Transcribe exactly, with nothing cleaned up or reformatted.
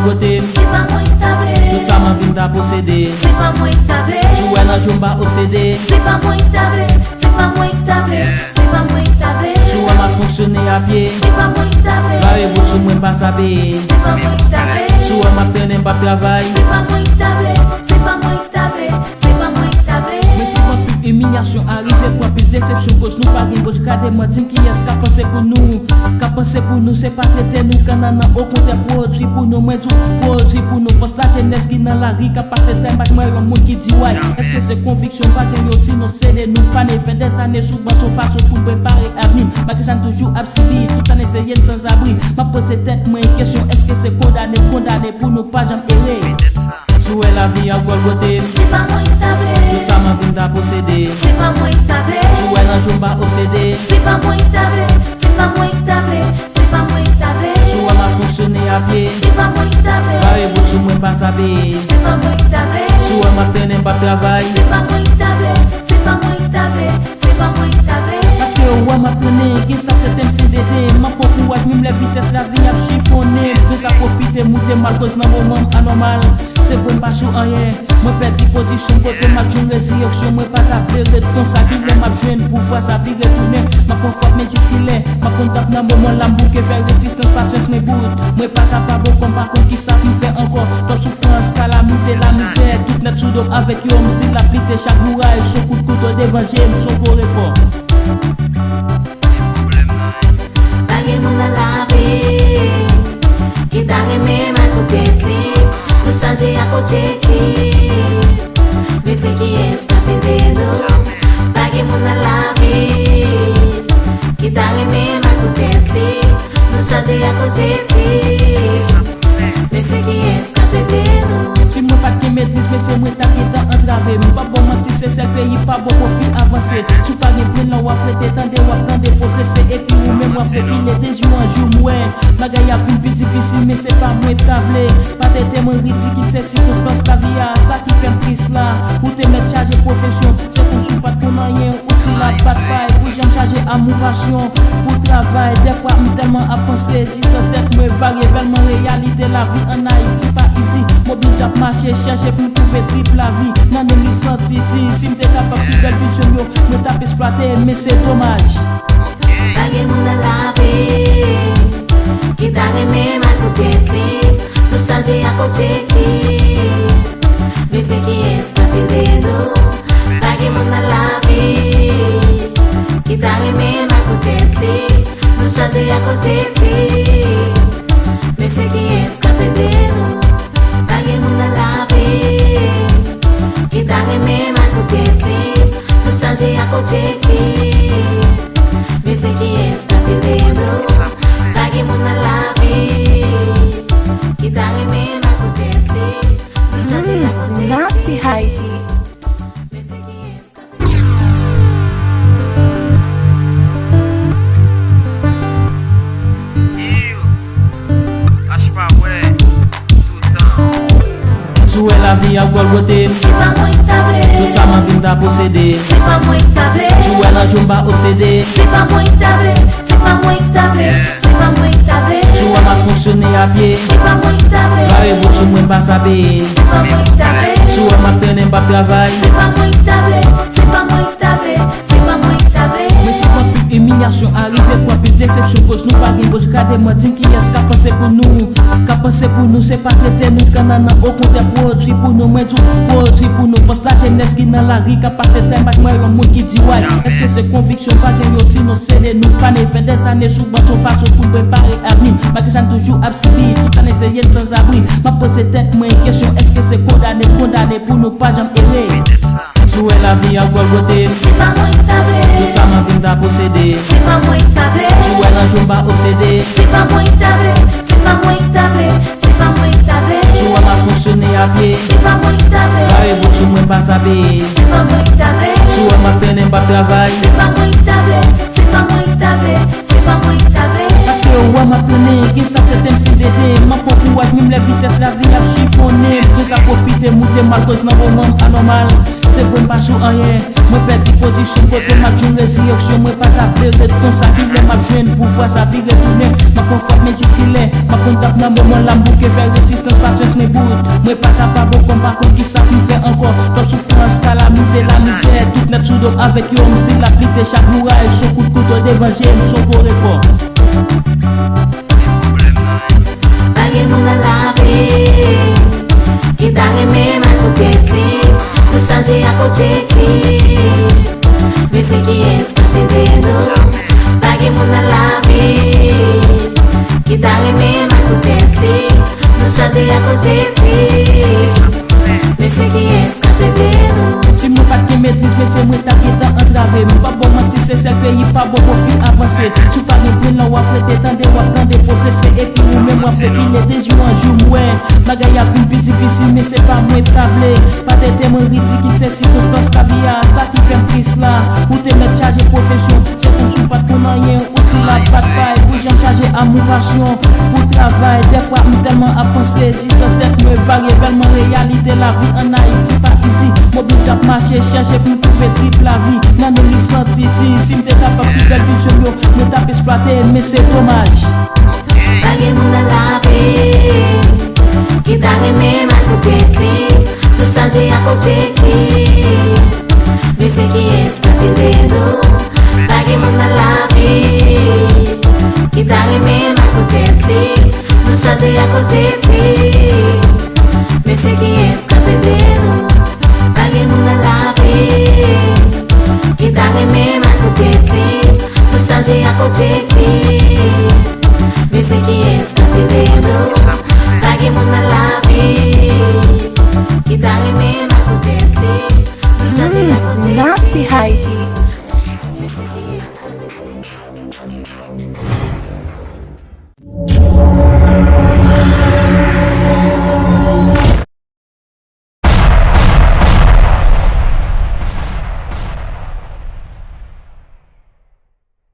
Kote m, se pa mwen ki ta vle. Tout sa m anvi m ta posede. Se pa mwen ki ta vle. Si w wè nan je w m pa obsede. Se pa mwen ki ta vle. Se pa mwen ki ta vle. Se pa mwen ki ta vle. Si w wè m ap fonksyone a pye. Se pa mwen ki ta vle. Bare bout sou mwen m pa sape. Se pa mwen ki ta vle. Si w wè m ap trennen m p ap travay. Se pa mwen ki ta vle. Se pa mwen ki ta vle. Se pa mwen ki ta vle. Men si w anpil imilyasyon arive, pran anpil desepsyon, koz nou pa gen bòs, gade m, di m kiyès k ap panse pou nou. K ap panse pou nou, se pa trete nou kannannan, okontrè pwodui pou nou, mwen di w pwodui pou nou. Fòs lajenès ki nan lari k ap pase tèl m pa t wè yon moun ki di way. Èske se konviksyon pa gen yo, sinon se de nou pa neve dèzane sou ban, se yon fason pou n prepare avni. Malgre sa n toujou ap sibi, tout ane se ye n sanzabri. M ap poze tèt mwen kesyon, èske se kondane, kondane pou nou pa janm ere? Si w wè lavi ap gòlgote m. Se pa mwen ki ta vle. Tout sa m anvi m ta posede. Se pa mwen ki ta vle. Si w wè nan je w m pa obsede. Se pa mwen ki ta vle. Se pa mwen ki ta vle. Se pa mwen ki ta vle. Si w wè m ap fonksyone a pye. Se pa mwen ki ta vle. Bare bout sou mwen m pa sape. Se pa mwen ki ta vle. Si w wè m ap trennen m p ap travay. Se pa mwen ki ta vle. Se pa mwen ki ta vle. Se pa mwen ki ta vle. Paske w wè m ap trennen, gen sa k rete m se dede. M ap pran kouraj, menm lè vitès lavi ap chifonnen. M jis ap pwofite moute m al, koz nan moman m anòmal. Se vre m pa sou anyen. Mwen pèdi pozisyon kote m ap jwenn rezirèksyon. Mwen pa ta vle ret konsa, kilè m ap jwenn pouvwa sa vire tounen. M ap pran fòt, men jiskilè? M ap konn t ap nan moman la m bouke fè rezistans, pasyans men bout. Mwen pa kapab ankò, m pa konn kisa pou m fè ankò. Twòp soufrans, kalamite, lamizè, tout nèt sou do m avèk yo, m still ap lite chak bouraj, se yon kout kouto devan je m, se yon gwo repò. Pa gen moun nan lavi ki ta renmen mal pou tèt li, pou chanje ak objektif. Men se kiyès k ap ede nou? Pa gen moun nan lavi ki ta renmen mal pou tèt li, pou chanje ak objektif. Men se kiyès k ap ede nou? Si mwen pa t gen metriz, mesye, mwen t ap gentan antrave. M p ap ba w manti, se sèl peyi pa ba w pwofi avanse. Si w pa gen grenn lan w ap rete, tande, w ap tande pwogrese, epi ou menm w ap rekile. De jou an jou, m wè bagay ap vin pi difisil, men se pa mwen k ta vle. Pa tete mwen ridikil, se sikonstans lavi a, sa ki fè m tris la. Ou te mèt chaje pwofesyon, se kòmsi w pa t konn anyen, ou still ap bat pay pou janm chaje amou pasyon pou travay. Dèfwa m tèlman ap panse, jis an tèt mwen vage, tèlman reyalite lavi ann Ayiti pa izi. M oblije ap mache, chèche pou m twouve trip lavi. Nan menm li santi di, si m te kapab tout bèl vizyon m yo, mwen t ap eksplwate, men se domaj. Pa gen moun nan lavi ki ta renmen mal pou tèt li, pou chanje ak objektif. Men se kiyès k ap ede nou? Pa gen moun nan lavi ki ta renmen mal pou tèt li, pou chanje ak objektif. Men se kiyès k ap ede nou? Pa gen moun nan lavi ki ta renmen mal pou tèt li, pou chanje ak objektif. Men se kiyès k ap ede nou? Pa gen moun nan lavi ki ta renmen mal pou tèt li, pou chanje ak objektif. Nasty Heidi. Men se kiyès k ap ede nou? Mache pa wè, toutan. Si w wè lavi ap gòlgote m. Se pa mwen ki ta vle. Tout sa m anvi m ta posede. Se pa mwen ki ta vle. Si w wè nan je w m pa obsede. Se pa mwen ki ta vle. Se pa mwen ki ta vle. Se pa mwen ki ta vle. Si w wè m ap fonksyone a pye. Se pa mwen ki ta vle. Bare bout sou mwen m pa sape. Se pa mwen ki ta vle. Si w wè m ap trennen m p ap travay. Se pa mwen ki ta vle. Se pa mwen ki ta vle. Se pa mwen ki ta vle. Men si anpil imilyasyon arive, pran anpil desepsyon, koz nou pa gen bòs, gade m, di m kiyès k ap panse pou nou. K ap panse pou nou, se pa trete nou kannannan, okontrè pwodui pou nou, mwen di w pwodui pou nou. Fòs lajenès ki nan lari k ap pase tèl m pa t wè yon moun ki di way. Èske se konviksyon pa gen yo, sinon se de nou pa neve dèzane sou ban, se yon fason pou n prepare avni. Malgre sa n toujou ap sibi, tout ane se ye n sanzabri. M ap poze tèt mwen kesyon, èske se kondane, kondane pou nou pa janm ere? Si w wè lavi ap gòlgote m. Se pa mwen ki ta vle. Tout sa m anvi m ta posede. Se pa mwen ki ta vle. Si w wè nan je w m pa obsede. Se pa mwen ki ta vle. Se pa mwen ki ta vle. Se pa mwen ki ta vle. Si w wè m ap fonksyone a pye. Se pa mwen ki ta vle. Bare bout sou mwen m pa sape. Se pa mwen ki ta vle. Si w wè m ap trennen m p ap travay. Se pa mwen ki ta vle. Se pa mwen ki ta vle. Se pa mwen ki ta vle. Paske w wè m ap trennen, gen sa k rete m se dede. M ap pran kouraj, menm lè vitès lavi ap chifonnen. M jis ap pwofite moute m al, koz nan moman m anòmal. Se vre m pa sou anyen. Mwen pèdi pozisyon kote m ap jwenn rezirèksyon. Mwen pa ta vle ret konsa, kilè m ap jwenn pouvwa sa vire tounen. M Konfòt men jiskilè m ap konn tap nan moman la m bouke fè rezistans pasyans men bout mwen pa kapab ankò m pa konn kisa pou m fè ankò twòp soufrans kalamite lamizè tout nèt sou do m avèk yo m still ap lite chak bouraj s on kout kouto devan je m s on po repò. Pa gen moun nan lavi ki ta renmen mal pou tèt li. Nou chaje ak objektif, men se kiyès k ap ede nou? Pa gen moun nan lavi ki ta renmen mal pou tèt li. Nou chaje ak objektif, men se kiyès k ap ede nou? Si mwen pa t gen metriz, men se mwen t ap gentan antrave. M p ap ba w manti, Sesèl peyi pa bon pou fi avanse. Si w pa gen grenn lan w ap rete, tande w ap tande pwogrese epi ou menm w ap rekile de jou an jou. M wè bagay ap vin pi difisil, men se pa mwen k ta vle. Pa tete mwen ridikil, se sikonstans lavi a, sa ki fè m tris la. Ou te mèt chaje pwofesyon, se kòmsi w pa t konn anyen, ou still ap bat bay pou jan m chaje amou pasyon pou travay. Dèfwa m tèlman ap panse, jis an tèt mwen vage tèlman reyalite lavi ann Ayiti pa izi. M oblije ap mache chèche pou m twouve trip lavi. Nan nou li santi di, si m te kapab tout bèl vizyon m yo, mwen t ap esplwate, men se domaj. Pa gen moun nan lavi ki ta renmen mal pou tèt li. Nou chaje ak objektif, men se kiyès k ap ede nou? Pa gen moun nan lavi ki ta renmen mal pou tèt li. Nou chaje ak objektif, men se kiyès k ap ede nou? Pa gen moun nan lavi ki ta renmen mal pou tèt li. Nou chaje ak objektif, men se kiyès k ap ede nou? Pa gen moun nan lavi ki ta renmen mal pou tèt li. Nou chaje ak objektif, men se kiyès k ap ede nou?